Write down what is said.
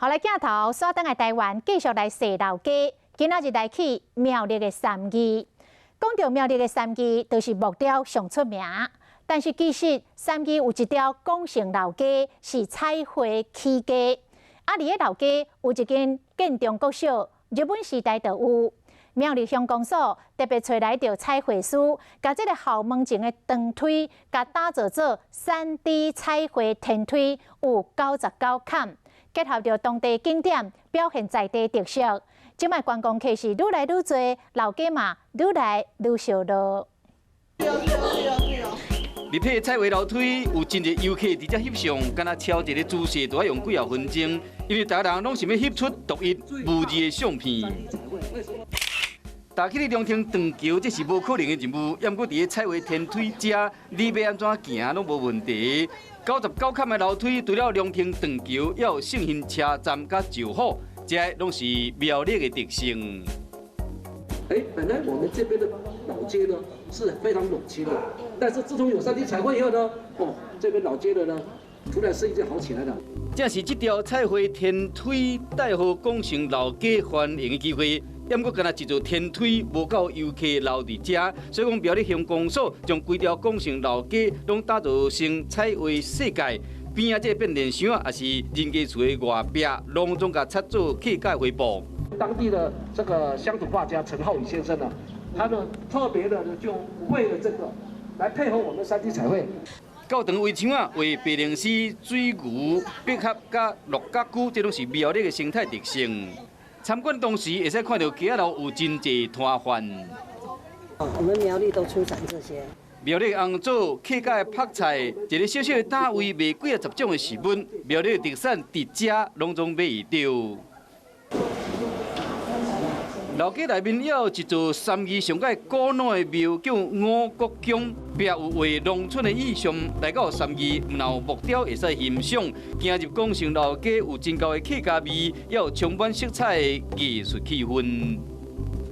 好來，鏡頭煞轉來台灣，繼續來踅老街。今仔日來去苗栗的三義。講著苗栗的三義，就是木雕上出名。但是其實三義有一條廣成老街是彩繪起家。啊，佇个老街有一間建中國小，日本時代就有。苗栗鄉公所特別揣來著彩繪師，共這个校門前的長梯，共打造做3D 彩繪天梯，有99坎，結合著當地景點，表現在地特色。這擺觀光客是愈來愈濟，老街嘛愈來愈熱鬧。立體彩繪樓梯有真濟遊客佇遮翕相，敢若超一个姿勢都愛用幾仔分鐘，因為逐个人攏想欲翕出獨一無二的相片。踏去龍騰斷橋，這是無可能的任務。毋過佇个彩畫天梯遮，你欲按怎行攏無問題。99坎的樓梯，除了龍騰斷橋，猶有聖賢車站佮石虎，這攏是苗栗的特色。哎，本來我們這邊的老街呢是非常冷清的，但是自從有3D 彩繪以後呢，哦，這邊老街的呢，突然生意就好起來了。正是這條彩繪天梯帶予廣成老街繁榮的機會。毋過，干焦一座天梯無夠遊客留佇遮，所以講苗栗鄉公所將規條廣成老街攏打造成彩畫世界。邊仔這個變電箱，抑是人家厝的外壁，攏總共擦做客家畫布。當地的這個鄉土畫家陳浩宇先生呢，他呢特別的就為了這個來配合我們3D 彩繪。教堂圍牆仔畫白靈絲、水牛、百合佮鹿角龜，這攏是苗栗的生態特色。參觀當時會使看著街仔路有真濟攤販。我們苗栗都出產這些。苗栗紅棗、客家的曝菜，一个小小的攤位賣幾仔十種的食物，苗栗的特產佇遮攏總買會著。老街內面猶有一座三義上蓋古老的廟，叫五穀宮，壁有畫農村的意象。來到三義，毋但有木雕會使欣賞，行入廣成老街有真厚的客家味，猶有充滿色彩的藝術氣氛。